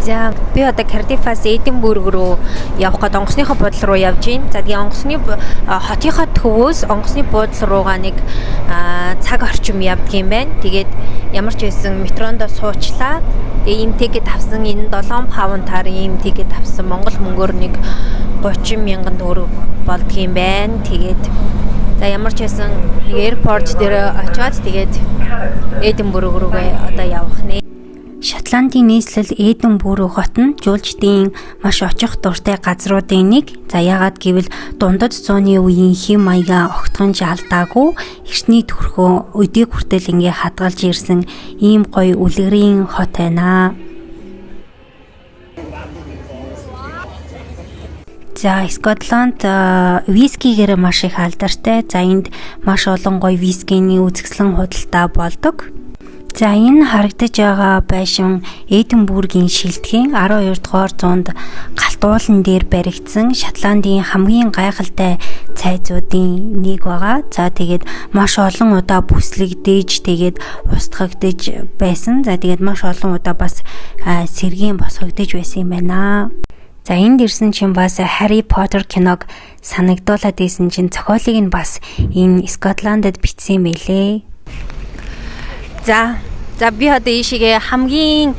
За, би одоо Кардиффаас Эдинбург руу явах гээд онгоцныхоо буудлын руу явж байна. За, тэгээ онгоцны хотынхоо төвөөс онгоцны буудлын руугаа нэг цаг орчим явдаг юм байна. Тэгээд ямар ч байсан метрондоо суучлаа. Тэгээ ийм ticket авсан, энэ 7 паунтаар ийм ticket авсан, Монгол мөнгөөр нэг 30 мянган төгрөг болдго юм байна. Тэгээд за, ямар ч байсан нэг airport дээр очиод, тэгээд Эдинбург рүүгээ одоо явах нэ. Шотландын нийслэл Эдинбург хот нь жуулчдын маш очих дуртай газруудын нэг. За, яагаад гэвэл дундад зууны үеийн хэв маягаа огтхон ч алдаагүй эртний төрхөө өдийг хүртэл ингээ хадгалж ирсэн ийм гоё үлгэрийн хот байна. За, Скотланд вискигээр маш их алдартай. За, энд маш олон гоё вискиний үзэсгэлэн худалдаа болдог. За, энэ харагдаж байгаа байшин Эдинбургийн шилдэхүүн, 12 дугаар зуунд галт уулан дээр баригдсан Шотландын хамгийн гайхалтай цайзуудын нэг байгаа. За, тэгээд маш олон удаа бүслэгдэж, тэгээд устгагдаж байсан. За, тэгээд маш олон удаа бас сэргээн босгогдож байсан юм байна. За, энд ирсэн чинь бас Harry Potter киног санагдуулаад исэн чинь зохиолыг нь бас энэ Скотландд бичсэн байлээ. За, би одоо ийшээгээ хамгийн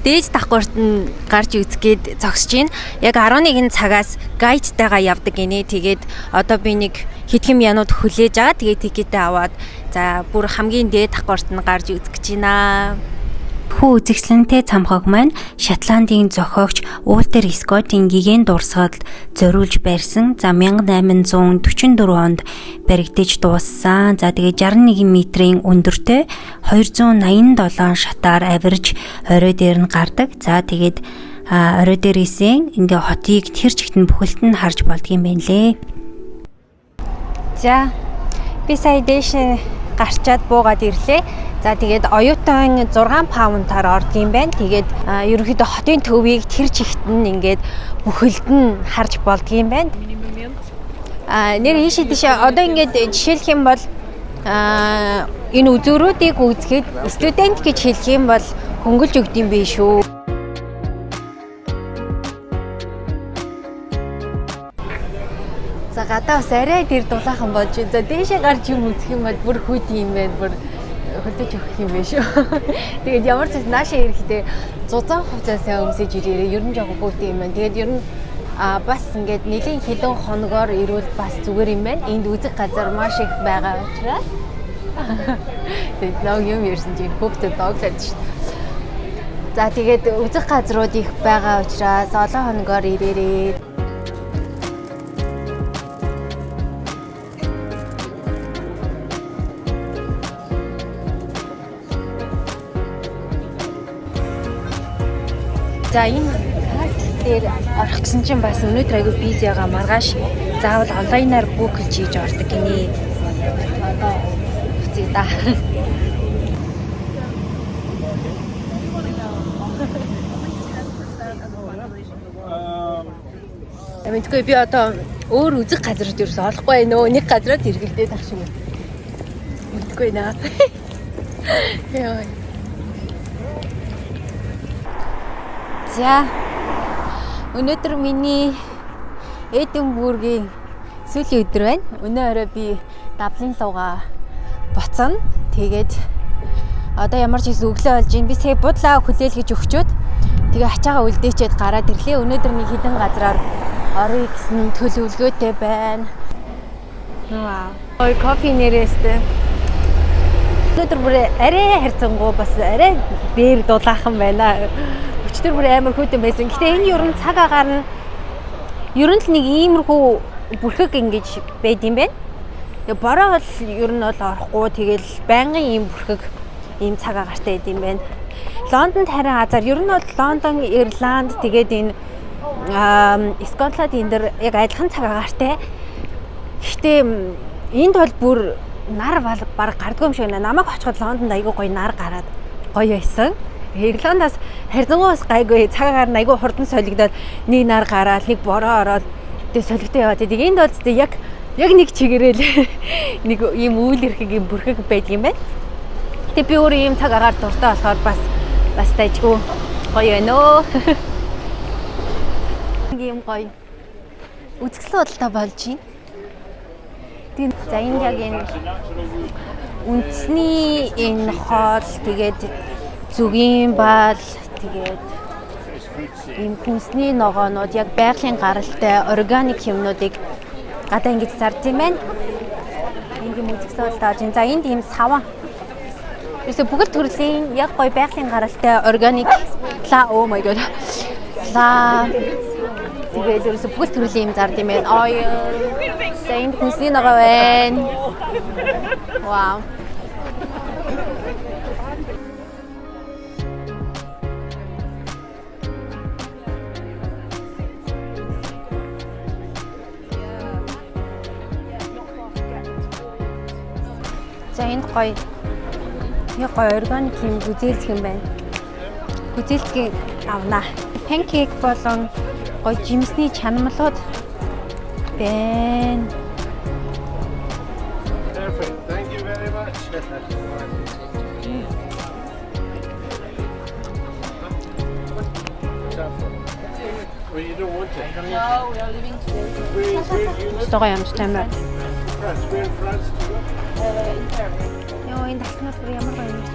дээд давхарт нь гарч үзэх гээд зогсож байна. Яг 11 цагаас guide тайгаа явдаг гинэ. Тэгээд одоо би нэг хэдхэн минут хүлээж байгаа. Тэгээд ticket ээ аваад, за, бүр хамгийн дээд давхарт нь гарч үзэх гэж байна. Хүү үзэсгэлэнтэй цамхаг маань Шотландын зохиогч Уолтер Скоттын гэгээн дурсгалд зориулж барьсан. За, 1844 онд баригдаж дууссан. За, тэгээ 61 метрийн өндөртэй, 287 шатаар авирж орой дээр нь гардаг. За, тэгээд орой дээрээсээ ингээ хотыг тэр чигт нь бүхэлд нь харж болдго юм байна лээ. За, би сая дээш гарчаад буугаад ирлээ. За, тэгээд оюутан 6 паунтаар ордог юм байна. Тэгээд ерөнхийдөө хотын төвийг тэр чигт нь ингээд бүхэлд нь харж болдго юм байна. А нэр ийшээ тийшээ одоо ингээд жишээлх юм бол энэ үзүүрүүдийг үзэхэд студент гэж хэлэх юм бол хөнгөлж өгдөг юм биш үү? За, гадаа бас арай тэр дулаахан болж байна. За, дээшээ гарч юм үзэх юм бол бүр хүйтэн юм байна. Бүр хөлдөж өгөх юм байна шүү. Тэгээд ямар ч байсан наашаа ирэхдээ зузаан хувцасаа өмсөж ирээрээ, ер нь жоохон хүйтэн юм байна. Тэгээд ер нь бас ингээд нэлийн хэдэн хоногоор ирвэл бас зүгээр юм байна. Энд үзэх газар маш их байгаа учраас. Тэгээд ног юм ярьсан чинь хүүхдэд дооглоод шүү дээ. За, тэгээд үзэх газрууд их байгаа учраас олон хоногоор ирээрээ. За, энэ castle дээр орох гэсэн чинь бас өнөөдөр айгүй busy байгаа. Маргааш заавал онлайнаар book лж хийж ордог гинэ. Одоо буцъя да. Мэдгүй, би одоо өөр үзэх газрууд ерөөсөө олохгүй байна нөө, нэг газраад эргэлдээд ах шиг байна. Мэдгүй наа. Яа. За, өнөөдөр миний Эдинбургийн сүүлийн өдөр байна. Өнөө орой би Даблин руугаа буцана. Тэгээд одоо ямар ч гэсэн өглөө болж байна. Би сая буудлаа хүлээлгэж өгчөөд, тэгээ ачаагаа үлдээчээд гараад ирлээ. Өнөөдөр нэг хэдэн газраар оръё гэсэн төлөвлөгөөтэй байна. Вау. Ой, кофе нэрээстэй. Өнөөдөр бүр арай харьцангуй бас арай дээр дулаахан байна. Өчигдөр бүр амар хүйтэн байсан. Гэтэ энэ ер нь цаг агаар нь ер нь л нэг иймэрхүү бүрхэг ингэж байд юм байна. Тэгээ бороо бол ер нь бол орохгүй, тэгэл байнгын ийм бүрхэг, ийм цаг агаартай байд юм байна. Лондонд харин азар, ер нь бол Лондон, Ирланд, тэгээд энэ Скотланд, энэ дэр яг адилхан цаг агаартай. Гэхдээ энд бол бүр нар баг гардгүй юм шиг байна. Намайг очиход Лондонд айгүй гоё нар гараад гоё байсан. Ирландаас харьцангуй бас гайгүй, цаг агаар нь айгүй хурдан солигдоод, нэг нар гараад, нэг бороо ороод, тэгээ солигдоо яваад. Тэгээ энд бол тэгээ яг нэг чигээрэл нэг ийм үйл эрхэг, ийм бүрхэг байдаг юм байна. Тэгээ би өөрөө ийм цаг агаар дуртай болохоор бас дайжгүй гоё байна өө. нэг юм гоё үзэсгэлэн худалдаа болж байна. Тийм. За, энд яг энэ үндэсний энэ хоол, тэгээд зүгийн бал, тэгээд ийм хүнсний ногоонууд, яг байгалийн гаралтай органик юмнуудыг гадаа ингэж зард юм байна. Энд юм үзэсгэлэн худалдаа болж байна. За, энд ийм саван. Ерөөсө бүгд төрлийн яг гоё байгалийн гаралтай органик ла, oh my god. Ла, тэгээд ерөөсө бүгд төрлийн юм зард юм байна. Oil. За, энд хүнсний ногоо байна. Вау. За, энд гоё яг гоё органик юм гүзээлзгэн юм байна. Гүзээлзгийг авнаа. Pancake болон гоё жимсний чанамлууд байна. Perfect. Thank you very much. What's that for? Well, you don't want it. No, we are leaving today. Where do you live? Гоё амттай юм байна. France. Where in France do you live? In Paris. Йоо, энэ талхнууд бүр ямар гоё юм бэ?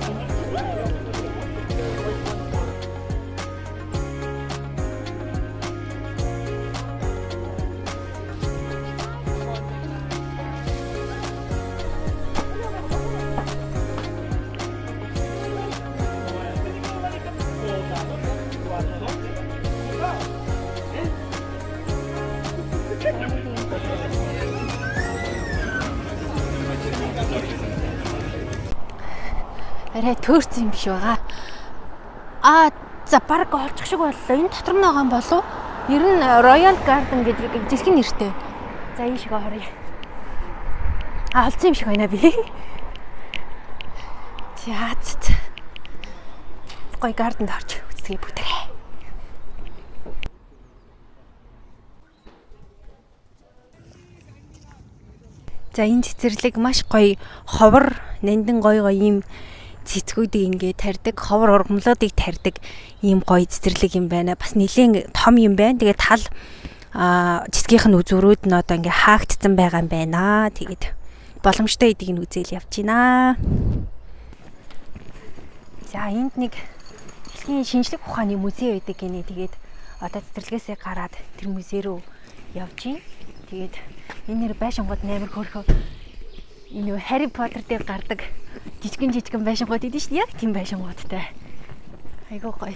Арай төөрсөн юм биш байгаа. Аа, за, баг олчих шиг боллоо. Энэ дотор нь байгаа юм болов? Ер нь Royal Garden гэдэг жинхэнэ нэртэй. За, энэ шиг хоръё. А, олцсон юм шиг байна би. За за. Гой garden д орж үздэгэ бүгдээрээ. За, энэ цэцэрлэг маш гоё ховор нандин гоё гоё ийм цэцгүүдийг ингээд тарьдаг, ховор ургамлуудыг тарьдаг ийм гоё цэцэрлэг юм байна. Бас нэлээд том юм байна. Тэгээд тал цэцгийнх нь үзүүрүүд нь одоо ингээ хаагдсан байгаа юм байна. Тэгээд боломжтой эдийг нь үзээл явж байна. За, энд нэг дэлхийн шинжлэх ухааны музей байдаг гинэ. Тэгээд одоо цэцэрлэгээсээ гараад тэр музей рүү явж байна. Тэгээд энэ нэр байшингууд амар хөөрхөө, энэ юу Harry Potter дээр гардаг жижигэн жижигэн байшингууд идэв шүү дээ. Яг тийм байшингуудтай. Айгуу гоё.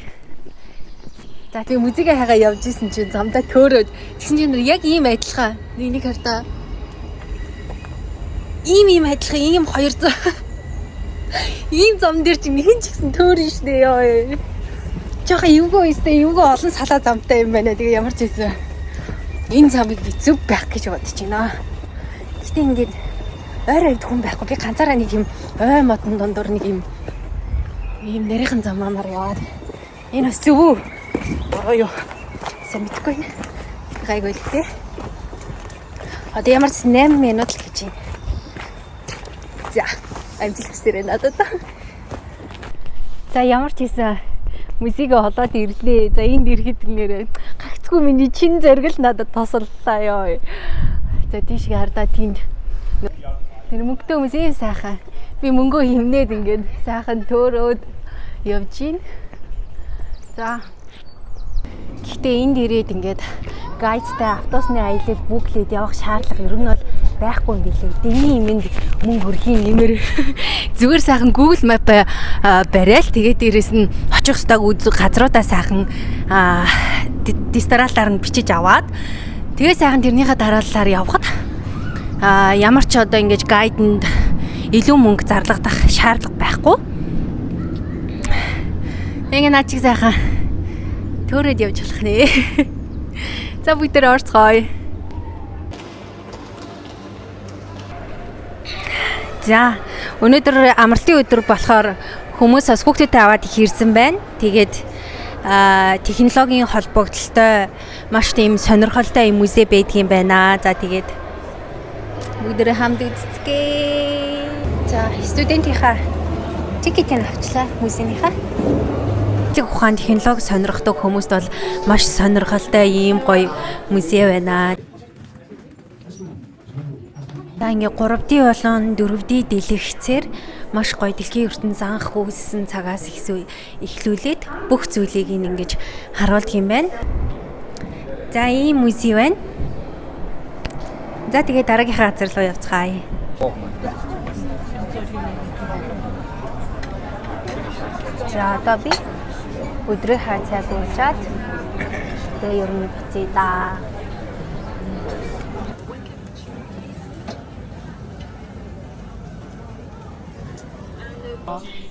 За, тэгээ музейгээ хайгаа явж исэн чинь замдаа төөрөөд тэгсэн чинь яг ийм адилхан нэг нэг хартаа ийм ийм адилхан ийм хоёр зам, ийм зам дээр чинь нэгэн ч гэсэн төөрөн шүү дээ, ёо. Жохон эвгүй өстэй, эвгүй олон салаа замтай юм байна. Тэгээ ямар ч байсан энэ замыг би зөв байх гэж бодож байна. Гэтэ ингээд ойр ойд хүн байхгүй. Би ганцаараа нэг юм ой модон дундуур нэг юм ийм нарийнхан замаар яваад энэ бас зөв үү? Бороо юу? Сайн мэдэхгүй байна. Гайгүй л дээ. Одоо ямар ч 8 минут л гэж байна. За, амжилт хүсээрэй надад. За, ямар ч хийсэн музейгээ холоод ирлээ. За, энд ирэхэд нэрээ гагцгүй миний чин зоригл надад тосоллаа ёо. За, тийшгээ хардаа тэнд тэр мөнгөтэй хүмүүс ийм сайхан. Би мөнгөө хэмнээд ингээд сайхан төөрөөд явж гин. За. Гэхдээ энд ирээд ингээд guide тай автобусны аялал book лээд явах шаардлага ер нь бол байхгүй юм билээ. Дэний юмд мөнгө хөрхийн нэмэр зүгээр сайхан Google Map бариал, тэгээд дээрэс нь очих ёстойг газруудаа сайхан дистралаар нь бичиж аваад, тэгээ сайхан тэрнийхээ дараалалаар явхад ямар ч одоо ингэж guide анд илүү мөнгө зарлагдах шаардлага байхгүй. Ингээ наа чиг сайхан төөрөөд явж болох нэ. За, бүгдээр орцгоё. За, өнөөдөр амралтын өдөр болохоор хүмүүс бас хүүхдүүдтэй аваад их ирсэн байна. Тэгээд технологийн холбогдлолтой маш тийм сонирхолтой юм музей байдгийн байна. За, тэгээд Бүгдээрээ хамт үзцгээе. За, студентийнхаа ticket ийг авчлаа музейнийхаа. Шинжлэх ухаан, технологи сонирхдаг хүмүүст бол маш сонирхолтой ийм гоё музей байна. За, ингээ 3D болон 4D дэлгэцээр маш гоё дэлхийн ертөнц анх үүссэн цагаас эхлүүлээд бүх зүйлийг ингэж харуулдаг юм байна. За, ийм музей байна. За, тэгээ дараагийнхаа газар руу явцгаая. За, одоо би өдрийнхөө цайг уучаад тэгээ ер нь буцъя да.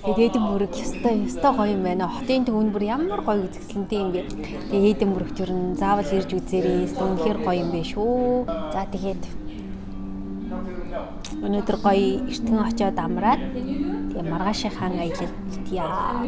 Тэгээд Эдинбург ёстой ёстой гоё юм байна. Хотын төв нь бүр ямар гоё үзэсгэлэнтэй юм бэ. Тэгээд Эдинбургт ер нь заавал ирж үзээрэй. Үнэхээр гоё юм байна шүү. За, тэгээд өнөөдөр гоё эртхэн очиод амраад тэгээ маргаашийнхаа аялалд яа.